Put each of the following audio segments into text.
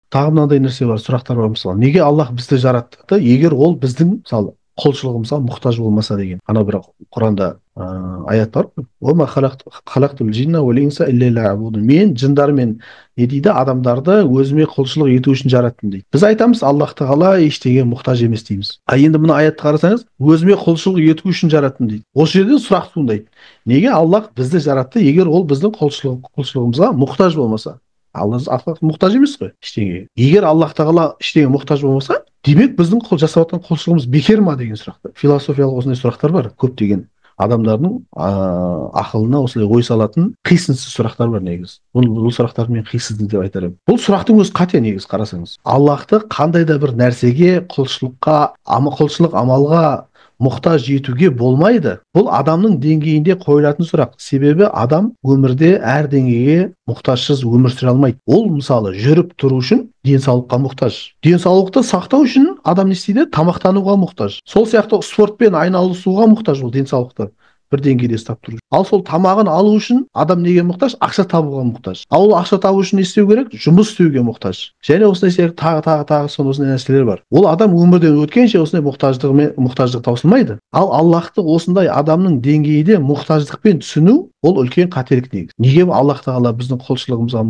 Тағы мынандай нәрсе бар, сұрақтар бар мысалы. Неге Аллах бізді жаратты, егер ол біздің мысалы құлшылығымызға мұқтаж болмаса деген. Ана бір Құранда аят бар. Мен жындар мен не дейді, адамдарды өзіме құлшылық ету үшін жараттым дейді. Біз айтамыз, Аллах тағала ештеңеге мұқтаж емес дейміз. А енді мына аятты қарасаңыз, өзіме құлшылық ету үшін жараттым дейді. Осы жерден сұрақ туындайды. Неге Аллах бізді жаратты, егер ол біздің құлшылығымызға мұқтаж болмаса? Аллах мұқтаж емес қой ештеңеге. Егер Аллах тағала ештеңеге мұқтаж болмаса, демек біздің жасап жатқан құлшылығымыз бекер ма деген сұрақты. Философиялық осындай сұрақтар бар. Көптеген адамдардың ақылына осылай ой салатын қисынсыз сұрақтар бар негізі. Бұл сұрақтарды мен қисынсыз деп айтар едім. Бұл сұрақтың өзі қате негізі қарасаңыз. Аллахты қандай да бір нәрсеге, құлшылыққа, құлшылық амалға мұқтаж етуге болмайды. Бұл адамның деңгейінде қойылатын сұрақ. Себебі адам өмірде әр деңгейге мұқтажсыз өмір сүре алмайды. Ол мысалы жүріп тұру үшін денсаулыққа мұқтаж. Денсаулықты сақтау үшін адам не істейді? Тамақтануға мұқтаж. Сол сияқты спортпен айналысуға мұқтаж ол денсаулықты бір деңгейде ұстап тұру. Ал сол тамағын алу үшін адам неге мұқтаж? Ақша табуға мұқтаж. Ал ол ақша табу үшін не істеу керек? Жұмыс істеуге мұқтаж. Және осындай сияқты тағы осындай нәрселер бар. Ол адам өмірден өткенше осындай мұқтаждық таусылмайды. Ал Аллахты осындай адамның деңгейінде мұқтаждықпен түсіну ол үлкен қателік негізі. Неге Аллах тағала біздің құлшылығымызға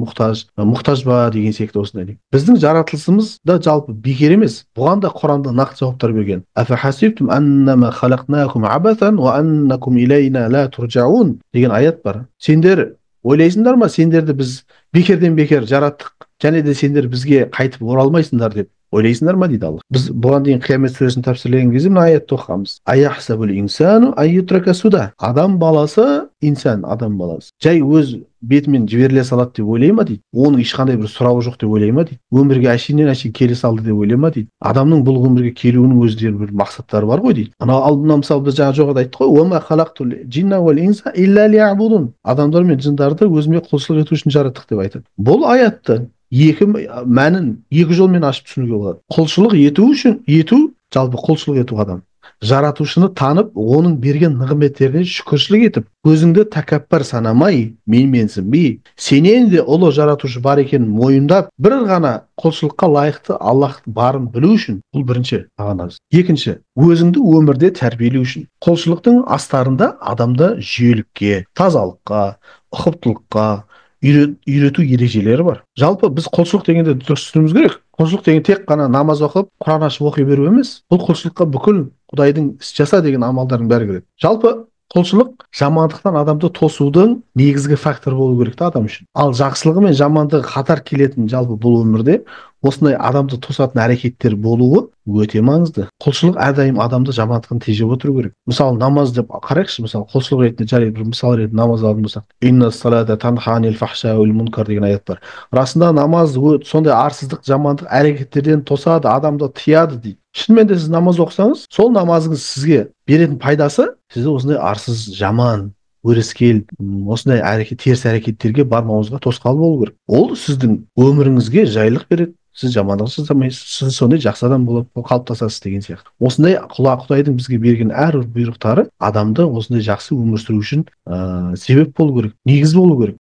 мұқтаж ба деген секілді осындай. Біздің жаратылысымыз да жалпы бекер емес. Бұған да Құранда нақты жауаптар берген. Афахасибтум аннама халақнакум абасан уа аннакум илейна ла туржаун деген аят бар. Сендер ойлайсыңдар ма, сендерді біз бекерден бекер жараттық және де сендер бізге қайтып оралмайсыңдар деп ойлайсыңдар ма дейді Аллах. Біз бұған дейін Қиямет сүресін тәпсірлеген кезде мына аятты оқығанбыз. Аяхсабул инсану ай ютрака суда. Адам баласы, инсан, адам баласы жай өз бетімен жіберіле салады деп ойлай ма дейді. Оның ешқандай бір сұрауы жоқ деп ойлай ма дейді. Өмірге әшейіннен әшейін келе салды деп ойлай ма дейді. Адамның бұл өмірге келуінің өздері бір мақсаттары бар ғой дейді. Ана алдына мысалы біз жаңа жоғарыда айттық қой, уа ма халақтул джинна уал инса илля лиябудун. Адамдар мен жындарды өзіме құлшылық ету үшін жараттық деп айтады. Бұл аятты екі мәнін екі жолмен ашып түсінуге болады. Құлшылық ету үшін, ету, жалпы құлшылық ету адам. Жаратушыны танып, оның берген нығметтеріне шүкіршілік етіп, өзіңді тәкаппар санамай, менменсінбей, сенен де ұлы жаратушы бар екенін мойындап, бір ғана құлшылыққа лайықты Аллах барын білу үшін, бұл бірінші мағынасы. Екінші, өзіңді өмірде тәрбиелеу үшін. Құлшылықтың астарында адамды жүйелікке, тазалыққа, ұқыптылыққа үйрету ережелері бар. Жалпы біз құлшылық дегенде дұрыс түсінуіміз керек. Құлшылық деген тек қана намаз оқып, Құран ашып оқи беру емес. Бұл құлшылыққа бүкіл Құдайдың іс жаса деген амалдардың бәрі кіреді. Жалпы құлшылық жамандықтан адамды тосудың негізгі факторы болу керек та адам үшін. Ал жақсылығы мен жамандығы қатар келетін жалпы бұл өмірде осындай адамды тосатын әрекеттер болуы өте маңызды. Құлшылық әрдайым адамды жамандықтан тежеп отыру керек. Мысалы намаз деп қарайықшы, мысалы құлшылық ретінде жарайды бір мысал ретінде намаз алатын болсақ, инна салата танха анил фахша уал мункар деген аят бар. Расында намаз сондай арсыздық, жамандық әрекеттерден тосады, адамды тыяды дейді. Шынымен де сіз намаз оқысаңыз, сол намазыңыз сізге беретін пайдасы сізді осындай арсыз, жаман, өрескел, осындай әрекет, теріс әрекеттерге бармауыңызға тосқауыл болу керек. Ол сіздің өміріңізге жайлық береді. Сіз жамандық жасамайсыз, сіз сондай жақсы адам болып қалыптасасыз деген сияқты. Осындай Құдайдың бізге берген әрбір бұйрықтары адамды осындай жақсы өмір сүру үшін себеп болу керек, негіз болу керек.